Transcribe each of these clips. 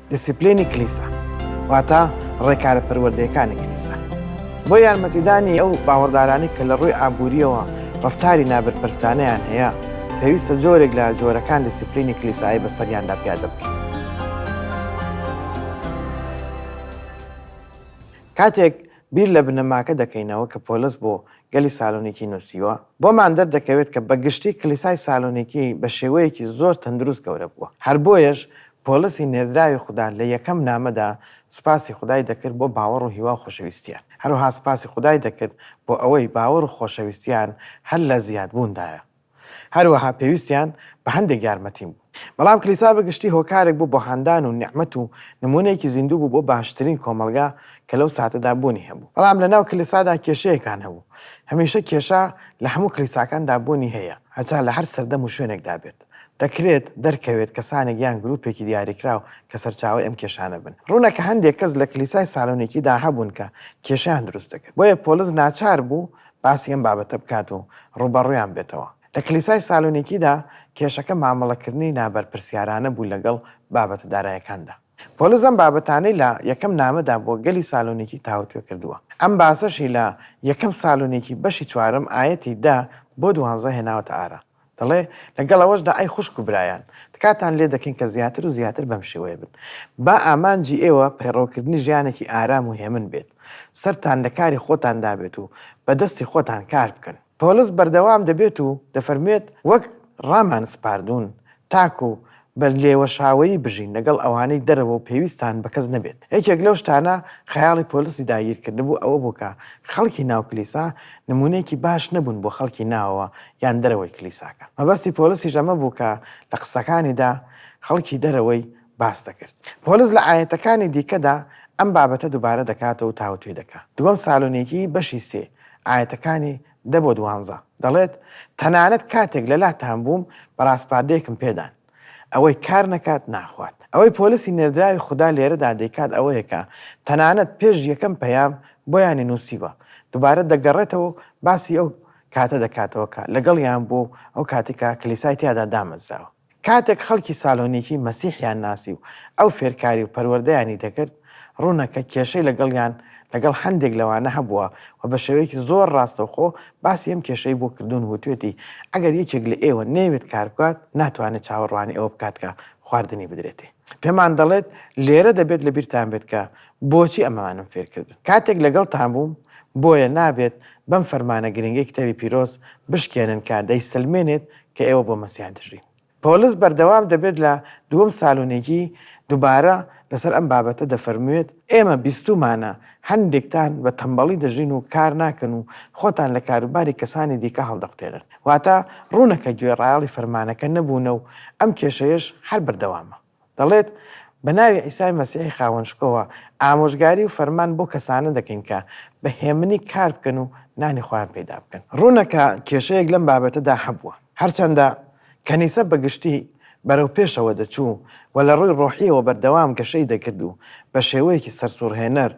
دیسیپلینی کلیسا، واتە ڕێکارە پەروەردەیەکانی کلیسا، بۆ یارمەتیدانی ئەو باوەڕدارانەی کە لە ڕووی ئابوورییەوە ڕەفتاری نابەرپرسانەیان هەیە، پێویستە جۆرێک لە جۆرەکان دیسیپلینی کلیسایی بەسەریاندا پیادە بکەین. کاتێک بیر لە بنەماکە دەکەینەوە کە پۆلس بۆ گەلی سالۆنیکی نووسیوە، بۆمان دەردەکەوێت کە بە گشتی کلیسای سالۆنیکی بە شێوەیەکی زۆر تەندروست گەورە بووە. هەر بۆیەش پۆلسی نێردراوی خودا لە یەکەم نامەدا سوپاسی خودای دەکرد بۆ باوەڕ و هیوا و خۆشەویستیان. هەروەها سوپاسی خودای دەکرد بۆ ئەوەی باوەڕ و خۆشەویستیان هەر لە زیادبووندایە. هەروەها پێویستیان بە هەندێک یارمەتی بوو. بەڵام کلیسا بە گشتی هۆکارێک بوو بۆ هاندان و نیعمەت و نموونەیەکی زیندوو بوو بۆ باشترین کۆمەڵگا کە لەو ساتەدا بوونی هەبوو. بەڵام لەناو کلیسادا کێشەیەکان هەبوو. هەمیشە کێشە لە هەموو کلیساکاندا بوونی هەیە، هەتا لە هەر سەردەم و شوێنێکدا بێت. دەکرێت دەرکەوێت کەسانێک یان گروپێکی دیاریکراو کە سەرچاوەی ئەم کێشانە بن. ڕوونە کە هەندێک کەس لە کلیسای سالۆنیکیدا هەبوون کە کێشەیان دروست دەکرد. بۆیە پۆلس ناچار بوو باسی ئەم بابەتە بکات و ڕووبەڕوویان بێتەوە. لە کلیسای سالۆنیکیدا کێشەکە مامەڵەکردنی نابەرپرسیارانە بوو لەگەڵ بابەتە دارایەکاندا. پۆلس ئەم بابەتانەی لە یەکەم نامەدا بۆ گەلی سالۆنیکی تاوتوێ کردووە. ئەم باسەشی لە یەکەم سالۆنیکی بەشی چوارەم ئایەتی دە بۆ دوانزە هێناوەتە ئارا. دەڵێ، لەگەڵ ئەوەشدا ئەی خوشک و برایان، تکاتان لێ دەکەین کە زیاتر و زیاتر بەم شێوەیە بن. با ئامانجی ئێوە پەیڕەوکردنی ژیانێکی ئارام و هێمن بێت. سەرتان لە کاری خۆتاندا بێت و بە دەستی خۆتان کار بکەن. پۆڵس بەردەوام دەبێت و دەفەرموێت، وەک ڕامانسپاردوون، تاکو بە لێوەشاوەیی بژین لەگەڵ ئەوانەی دەرەوە و پێویستتان بە کەس نەبێت. یەکێک لەو شتانە خەیاڵی پۆلسی داگیر کردبوو ئەوە بوو کە خەڵکی ناو کلیسا نموونەیەکی باش نەبوون بۆ خەڵکی ناوەوە یان دەرەوەی کلیساکە. مەبەستی پۆلسیش ئەمە بوو کە لە قسەکانیدا خەڵکی دەرەوەی باس دەکرد. پۆلس لە ئایەتەکانی دیکەدا ئەم بابەتە دووبارە دەکاتەوە و تاوتوێ دەکا. دووەم سالۆنیکی بەشی سێ ئایەتەکانی دە بۆ دوانزە، دەڵێت، تەنانەت کاتێک لەلاتان بووم بە ڕاسپاردەیەکم پێدان، ئەوەی کار نەکات ناخوات. ئەوەی پۆلسی نێردراوی خودا لێرەدا دەیکات ئەوەیە کە تەنانەت پێش یەکەم پەیام بۆیانی نووسیوە، دووبارە دەگەڕێتەوە و باسی ئەو کاتە دەکاتەوە کە لەگەڵیان بووە و ئەو کاتەی کە کلیسای تیادا دامەزراوە. کاتێک خەڵکی سالۆنیکی مەسیحیان ناسی و ئەو فێرکاری و پەروەردەیانی دەکرد، ڕوونە کە کێشەی لەگەڵیان لەگەڵ هەندێک لەوانە هەبووە و بە شێوەیەکی زۆر ڕاستەوخۆ باسی ئەم کێشەی بۆ کردوون و وتوێتی ئەگەر یەکێک لە ئێوە نەیەوێت کار بکات ناتوانێت چاوەڕوانی ئەوە بکات کە خواردنی بدرێتێ. پێمان دەڵێت لێرە دەبێت لەبیرتان بێت کە بۆچی ئەمەمانم فێرکردن کاتێک لەگەڵتان بووم، بۆیە نابێت بەم فەرمانە گرنگەی کتێبی پیرۆز بشکێنن کە دەیسەلمێنێت کە ئێوە بۆ مەسیح دەژین. پۆلس بەردەوام دەبێت لە دووەم سالۆنیکی دووبارە لەسەر ئەم بابەتە دەفەرموێت، ئێمە بیستوومانە هەندێکتان بە تەمبەڵی دەژین و کار ناکەن و خۆتان لە کاروباری کەسانی دیکە هەڵدەقوتێنن. واتە ڕوونە کە گوێڕایەڵی فەرمانەکە نەبوونە و ئەم کێشەیەش هەر بەردەوامە. دەڵێت، بە ناوی عیسای مەسیحی خاوەن شکۆوە ئامۆژگاری و فەرمان بۆ کەسانە دەکەین کە بە هێمنی کار بکەن و نانی خۆیان پەیدا بکەن. ڕوونە کە کێشەیەک لەم بابەتەدا هەبووە. هەرچەندە کەنیسە بە گشتی بەرەو پێشەوە دەچوو و لە ڕووی ڕۆحییەوە بەردەوام گەشەی دەکرد و بە شێوەیەکی سەرسوڕهێنەر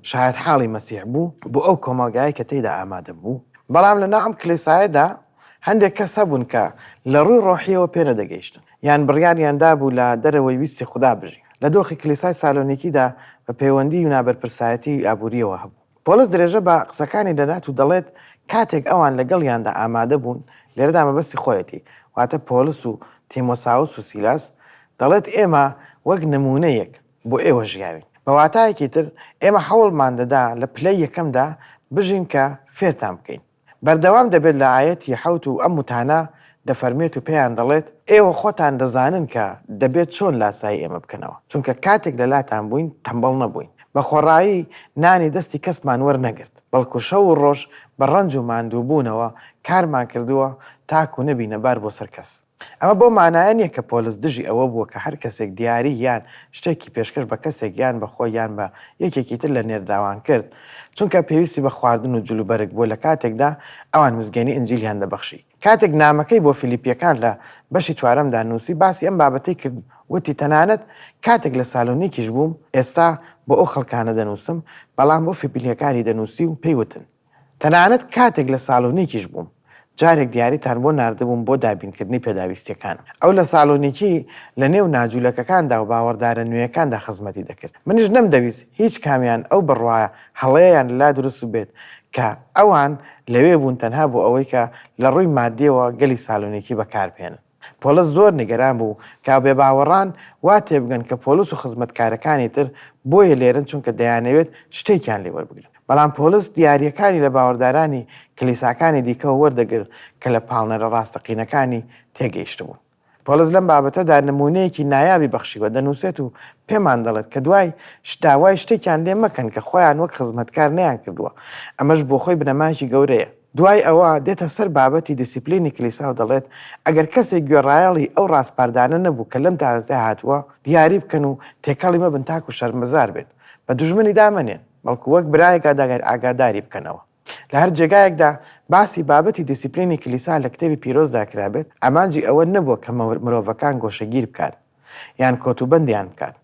شایەتحاڵی مەسیح بوو بۆ ئەو کۆمەڵگایەی کە تێیدا ئامادە بوو، بەڵام لەناو ئەم کلێسایەدا هەندێک کەس هەبوون کە لە ڕووی ڕۆحییەوە پێنەدەگەیشتن، یان بڕیاریان دابوو لە دەرەوەی ویستی خودا بژین. لە دۆخی کلیسای سالۆنیکیدا بە پەیوەندیی و نابەرپرسایەتیی ئابوورییەوە هەبوو. پۆڵس درێژە بە قسەکانی دەدات و دەڵێت، کاتێک ئەوان لەگەڵیاندا ئامادە بوون، لێرەدا مەبەستی خۆیەتی، واتە پۆڵس و تیمۆساوس و سیلاس، دەڵێت ئێمە وەک نموونەیەک بۆ ئێوە ژیاوین. بە واتایەکی تر، ئێمە هەوڵمان دەدا لە پلەی یەکەمدا بژین کە فێرتان بکەین. بەردەوام دەبێت لە ئایەتی حەوت و ئەم وتانە دەفەرموێت و پێیان دەڵێت، ئێوە خۆتان دەزانن کە دەبێت چۆن لاسایی ئێمە بکەنەوە، چونکە کاتێک لەلاتان بووین تەمبەڵ نەبووین، بە خۆڕایی نانی دەستی کەسمان وەرنەگرت، بەڵکو شەو و ڕۆژ بە ڕەنج و ماندووبوونەوە کارمان کردووە تاکو نەبینە بار بۆ سەر کەس. ئەمە بەو مانایە نییە کە پۆلس دژی ئەوە بووە کە هەر کەسێک دیاری یان شتێکی پێشکەش بە کەسێک یان بە خۆی یان بە یەکێکی تر لە نێردراوان کرد، چونکە پێویستی بە خواردن و جلوبەرگ بووە لە کاتێکدا ئەوان مزگێنی ئینجیلیان دەبەخشی. کاتێک نامەکەی بۆ فیلیپییەکان لە بەشی چوارەمدا نووسی باسی ئەم بابەتەی کرد وتی تەنانەت کاتێک لە سالۆنیکیش بووم ئێستا بۆ ئەو خەڵکانە دەنووسم بەڵام بۆ فیپلییەکانی دەنووسی و پێی وتن تەنانەت کاتێک لە سالۆنیکیش بووم. جارێک دیاریتان بۆ ناردبووم بۆ دابینکردنی پێداویستییەکانم. ئەو لە سالۆنیکی لە نێو ناجوولەکەکاندا و باوەڕدارە نوێیەکاندا خزمەتی دەکرد. منیش نەمدەویست هیچ کامیان ئەو بڕوا هەڵەیەیان لەلا دروست ببێت کە ئەوان لەوێ بوون تەنها بۆ ئەوەی کە لە ڕووی ماددیەوە گەلی سالۆنیکی بەکاربهێنن. پۆڵس زۆر نیگەران بوو کە بێباوەڕان وا تێبگەن کە پۆڵس و خزمەتکارەکانی تر بۆیە لێرەن چونکە دەیانەوێت شتێکیان لێ وەربگرن. بەڵام پۆڵس دیارییەکانی لە باوەڕدارانی کلیساکانی دیکەوە وەردەگرت کە لە پاڵنەرە ڕاستەقینەکانی تێگەیشتبوون. پۆڵس لەم بابەتەدا نموونەیەکی نایابی بەخشیوە، دەنووسێت و پێمان دەڵێت کە دوای داوای شتێکیان لێ مەکەن کە خۆیان وەک خزمەتکار نەیانکردووە، ئەمەش بۆ خۆی بنەمایەکی گەورەیە. دوای ئەوە دێتە سەر بابەتی دیسیپلینی کلیسا و دەڵێت، ئەگەر کەسێک گوێڕایەڵی ئەو ڕاسپاردانە نەبوو کە لەم تازەدا هاتووە، دیاری بکەن و تێکەڵی مەبن تاکو شەرمەزار بێت، بە دوژمنی دامەنێن، بەڵکو وەک برایەک ئاگاداری بکەنەوە. لە هەر جێگایەکدا باسی بابەتی دیسیپلینی کلیسا لە کتێبی پیرۆزدا کرابێت، ئامانجی ئەوە نەبووە کە مرۆڤەکان گۆشەگیر بکات یان کۆتوبەندیان بکات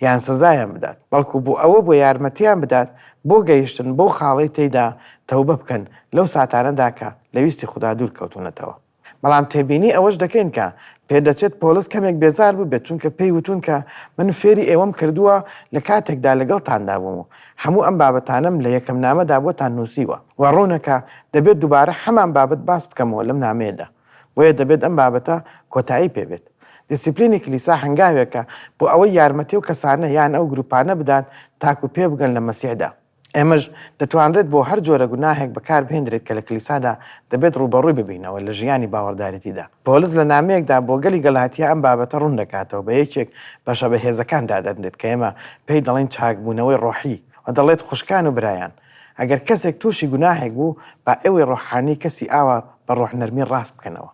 یان سزایان بدات، بەڵکو بۆ ئەوە بووە یارمەتیان بدات بۆ گەیشتن بەو خاڵەی تێیدا تەوبە بکەن لەو ساتانەدا کە لە ویستی خودا دوور کەوتوونەتەوە. بەڵام تێبینی ئەوەش دەکەین کە پێدەچێت پۆڵس کەمێک بێزار بووبێت، چونکە پێی وتوون کە من فێری ئێوەم کردووە لە کاتێکدا لەگەڵتاندا بووم و هەموو ئەم بابەتانەم لە یەکەم نامەدا بۆتان نووسیوە و ڕوونە کە دەبێت دووبارە هەمان بابەت باس بکەمەوە لەم نامەیەدا. بۆیە دەبێت ئەم بابەتە کۆتایی پێ بێت. دیسیپلینی کلیسا هەنگاوێکە بۆ ئەوەی یارمەتی ئەو کەسانە یان ئەو گروپانە بدات تاکو پێبگەن لە مەسیحدا. ئێمەش دەتوانرێت بۆ هەر جۆرە گوناهێک بەکاربهێندرێت کە لە کلیسادا دەبێت ڕووبەڕووی ببینەوە لە ژیانی باوەڕدارێتیدا. پۆلس لە نامەیەکدا بۆ گەلی گەلاتیا ئەم بابەتە ڕوون دەکاتەوە بە یەکێک بەشە بەهێزەکان دادەنرێت کە ئێمە پێی دەڵێین چاکبوونەوەی ڕۆحی و دەڵێت خوشکان و برایان ئەگەر کەسێک تووشی گوناهێک بوو با ئێوەی ڕۆحانی کەسی ئاوا بە ڕۆح نەرمی ڕاست بکەنەوە.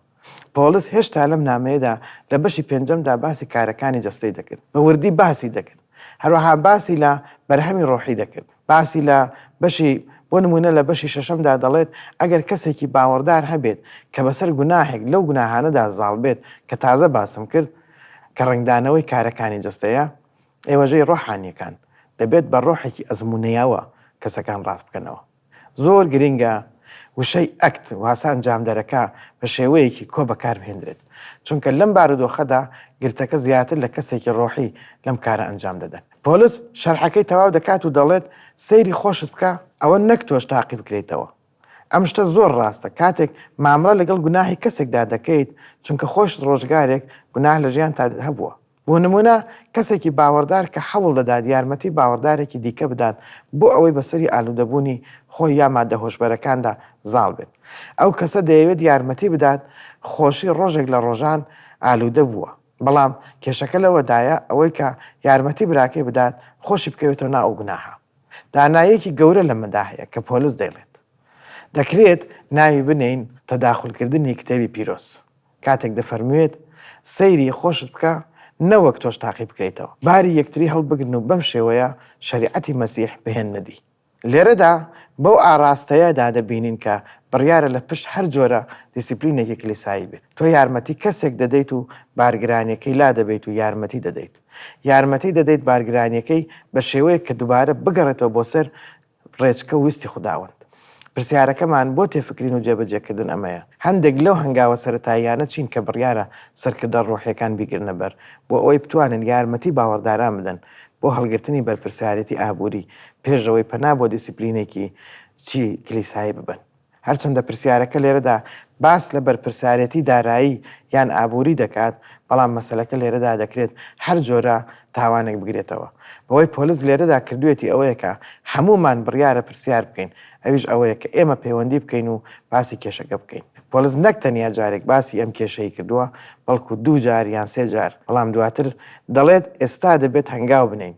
پۆڵس هێشتا لەم نامەیەدا لە بەشی پێنجەمدا باسی کارەکانی جەستەی دەکرد، بە وردی باسی دەکرد. هەروەها باسی لە بەرهەمی ڕۆحی دەکرد. باسی لە بەشی بۆ نموونە لە بەشی شەشەمدا دەڵێت ئەگەر کەسێکی باوەڕدار هەبێت کە بەسەر گوناهێک لەو گوناهانەدا زاڵ بێت کە تازە باسم کرد کە ڕەنگدانەوەی کارەکانی جەستەیە، ئێوەژەی ڕۆحانییەکان دەبێت بە ڕۆحێکی ئەزموونەیەوە کەسەکان ڕاست بکەنەوە. زۆر گرنگە وشەی ئەکت واسە ئەنجامدەرەکە بە شێوەیەکی کۆ بەکاربهێندرێت، چونکە لەم بارودۆخەدا گرتەکە زیاتر لە کەسێکی ڕۆحی لەم کارە ئەنجام دەدەن. پۆلس شەرحەکەی تەواو دەکات و دەڵێت، سەیری خۆشت بکە، ئەوە نەک تۆش تاقی بکرێیتەوە. ئەم شتە زۆر ڕاستە کاتێک مامڵە لەگەڵ گوناهی کەسێکدا دەکەیت، چونکە خۆشت ڕۆژگارێک گوناه لە ژیانتا هەبووە. بۆ نموونە کەسێکی باوەڕدار کە هەوڵ دەدات یارمەتی باوەڕدارێکی دیکە بدات بۆ ئەوەی بەسەری ئالوودەبوونی خۆی یا ماددە هۆشبەرەکاندا زاڵ بێت. ئەو کەسە دەیەوێت یارمەتی بدات خۆشی ڕۆژێک لە ڕۆژان ئالوودە بووە. بەڵام کێشەکە لەوەدایە ئەوەی کە یارمەتی براکەی بدات خۆشی بکەوێتەوە ناو ئەو گوناهە. داناییەکی گەورە لەمەدا هەیە کە پۆلس دەیڵێت. دەکرێت ناوی بنێین تەداخولکردنی کتێبی پیرۆز. کاتێک دەفەرموێت، سەیری خۆشت بکە نەوەک تۆش تاقی بکرێیتەوە. باری یەکتری هەڵبگرن و بەم شێوەیە شەریعەتی مەسیح بهێننە دی. لێرەدا بەو ئاڕاستەیەدا دەبینین کە بڕیارە لە پشت هەر جۆرە دیسیپلینێکی کلیسایی بێت. تۆ یارمەتی کەسێک دەدەیت و بارگرانیەکەی لادەبەیت و یارمەتی دەدەیت. یارمەتی دەدەیت بارگرانیەکەی بە شێوەیەک کە دوبارە بگەڕێتەوە بۆ سەر ڕێچکە و ویستی خوداوەند. پرسیارەکەمان بۆ تێفکرین و جێبەجێکردن ئەمەیە، هەندێک لەو هەنگاوە سەرەتاییانە چین کە بڕیارە سەرکردە ڕۆحییەکان بیگرنە بەر بۆ ئەوەی بتوانن یارمەتی باوەڕداران بدەن بۆ هەڵگرتنی بەرپرسیارێتی ئابووری پێش ئەوەی پەنا بۆ دیسیپلینێکی چی کلیسایی ببەن؟ هەرچەندە پرسیارەکە لێرەدا باس لە بەرپرسارێتی دارایی یان ئابووری دەکات، بەڵام مەسەلەکە لێرەدا دەکرێت هەر جۆرە تاوانێک بگرێتەوە. بەوەی پۆلس لێرەدا کردوویەتی ئەوەیە کە هەموومان بڕیارە پرسیار بکەین، ئەویش ئەوەیە کە ئێمە پەیوەندی بکەین و باسی کێشەکە بکەین. پۆلس نەک تەنیا جارێک باسی ئەم کێشەی کردووە، بەڵکو دوو جار یان سێ جار، بەڵام دواتر دەڵێت ئێستا دەبێت هەنگاو بنێین.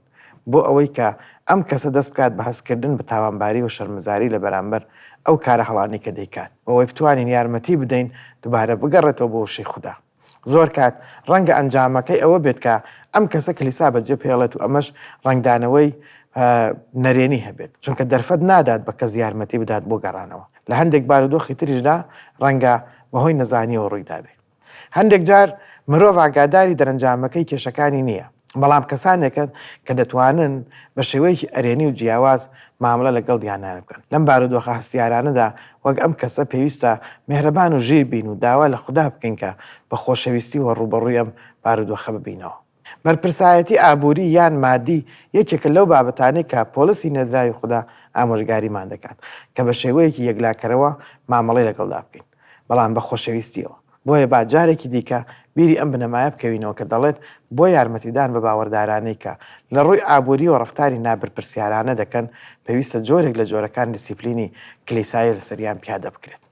بۆ ئەوەی کە ئەم کەسە دەست بکات بە هەستکردن بە تاوانباری و شەرمەزاری لە بەرامبەر ئەو کارە هەڵانەی کە دەیکات، بۆ ئەوەی بتوانین یارمەتی بدەین دوبارە بگەڕێتەوە بۆ وشەی خودا. زۆر کات ڕەنگە ئەنجامەکەی ئەوە بێت کە ئەم کەسە کلیسا بەجێ بهێڵێت و ئەمەش ڕەنگدانەوەی نەرێنی هەبێت، چونکە دەرفەت نادات بە کەس یارمەتی بدات بۆ گەڕانەوە. لە هەندێک بارودۆخی تریشدا ڕەنگە بەهۆی نەزانییەوە ڕوویدابێ. هەندێک جار مرۆڤ ئاگاداری دەرەنجامەکەی کێشەکانی نییە. بەڵام کەسانێکن کە دەتوانن بە شێوەیەکی ئەرێنی و جیاواز مامەڵە لەگەڵ دیانایان بکەن. لەم بارودۆخە هەستیارانەدا وەک ئەم کەسە پێویستە میهرەبان و ژیر بین و داوا لە خودا بکەین کە بە خۆشەویستیوە ڕووبەڕووی ئەم بارودۆخە ببینەوە. بەرپرسایەتی ئابووری یان مادی یەکێکە لەو بابەتانەی کە پۆڵسی نێردراوی خودا ئامۆژگاریمان دەکات کە بە شێوەیەکی یەکلاکەرەوە مامەڵەی لەگەڵدا بکەین، بەڵام بە خۆشەویستییەوە. بۆیە با جارێکی دیکە بیری ئەم بنەمایە بکەوینەوە کە دەڵێت بۆ یارمەتیدان بە باوەڕدارانەی کە لە ڕووی ئابوورییەوە ڕەفتاری نابەرپرسیارانە دەکەن، پێویستە جۆرێک لە جۆرەکان دیسیپلینی کلیسایی لەسەریان پیادە بکرێت.